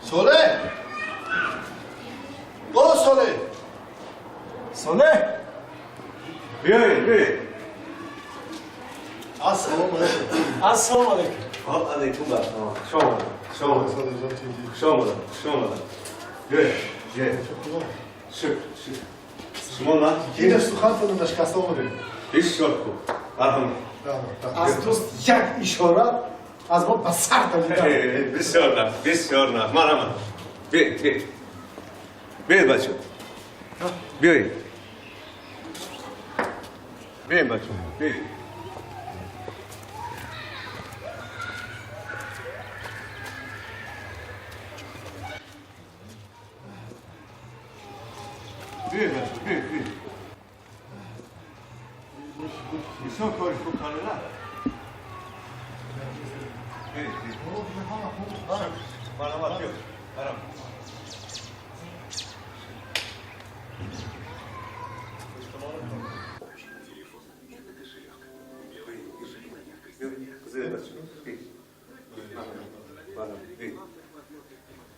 Солеҳ! О, Солеҳ! Солеҳ! Биёед, биёед. Ассалому алайкум. Ассалому алайкум. Ва алайкум ассалом. Хуш омадед. Хуш омадед. Хуш омадед. Хуш омадед. Биёед, биёед. Шукр, шукр. Шумо на? Ина сухантона нашикаста омадем. Бисёр хуб. Марҳамат. Аз дӯст як ишора аз мо ба сар давида. Бисёр нағз, бисёр нағз. Марҳамат. Биёед, биёед. Биёед, бачо. Биёед. Биёед, бачо. Биёед. Биёед, бачо, биёед, биёед. Бисёр кори хуб кардед. Биёед, биёед. Марҳамат, биёед. Марҳамат.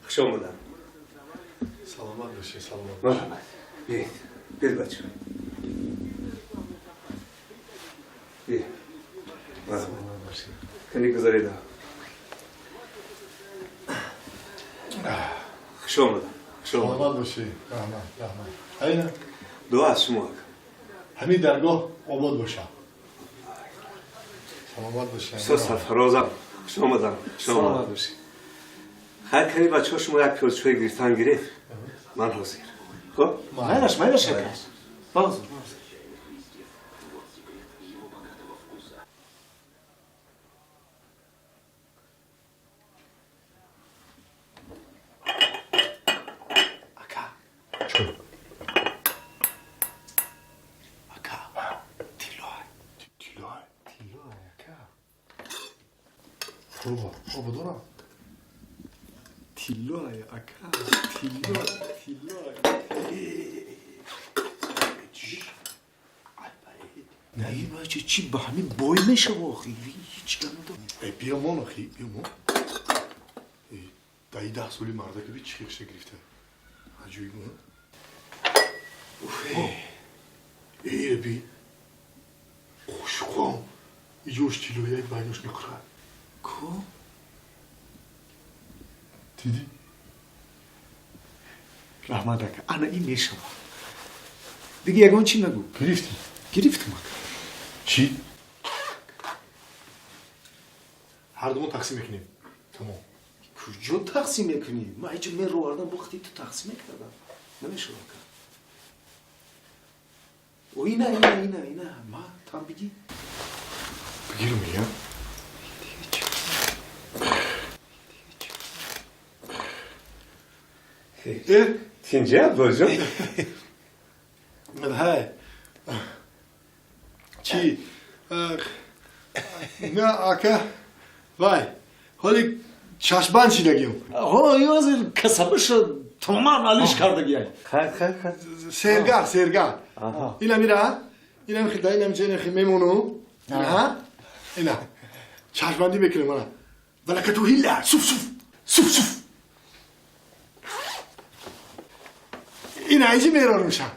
Хуш омадам. Саломат бошед, саломат. Марҳамат. Биёед, биёед, бачо. Биёед. Марҳамат. Кани гузарида. Хуш омадам. Хуш омадам. Саломат бошед. Раҳмат, раҳмат. Айна? Дуо аз шумо, ака. Ҳамин даргоҳ обод бошад. Саломат бошед. Бисёр сарфарозам. Хуш омадам. Хуш омадам. Саломат бошед. Хайр, кани бачаҳо, шумо як пиёл чой гирифтан гирифт. Ман ҳозир. Хуб? Майлаш, майлаш, ака. Бозур, бозур. Ака. Чӣ? Ака. Тиллоай. Тиллоай. Тиллоай, ака. Хуб, ободона. Тиллоай, ака. Тиллоай, тиллоай. Не, бача, чӣ ба ҳамин бой мешава охи? Ҳеҷ гап надорам. Э, биёмон охи, биёмон. Э, даи 10 соли мардака би чӣ хеша гирифта. Аҷоиб. Э, би. Қошуқам. Иҷош тиллояй байнош нуқра. Ку? Дидӣ? Раҳмат, ака. Ана ин мешава. Дига ягон чӣ нагӯ. Гирифтӣ? Гирифтам, ака. Чӣ? Ҳар думо тақсим мекунем. Тамом. Куҷо тақсим мекунӣ? Ман ҳеҷ меровардам, бохти ту тақсим мекардам. Намешава, ака. О, ина, ина, ина, ина. Ма, там бигӣ. Бигирам, мегам. Дига чӣ? Дига чӣ? Э? Тинҷи, Абдуллоҷон? Ҳай. Чӣ? На, ака. Вай. Ҳоли чашмбанд шидагим. Ҳо, ёзир касабаша тамоман алиш кардагиай. Хайр, хайр, хайр. Сергар, сергар. Ина мира, ина михида, ина мича, ина мемону. Ина, ина. Чашмбандӣ мекунем, ана. Валакату ҳилла, суф суф, суф суф. Ина иҷи мерорумша.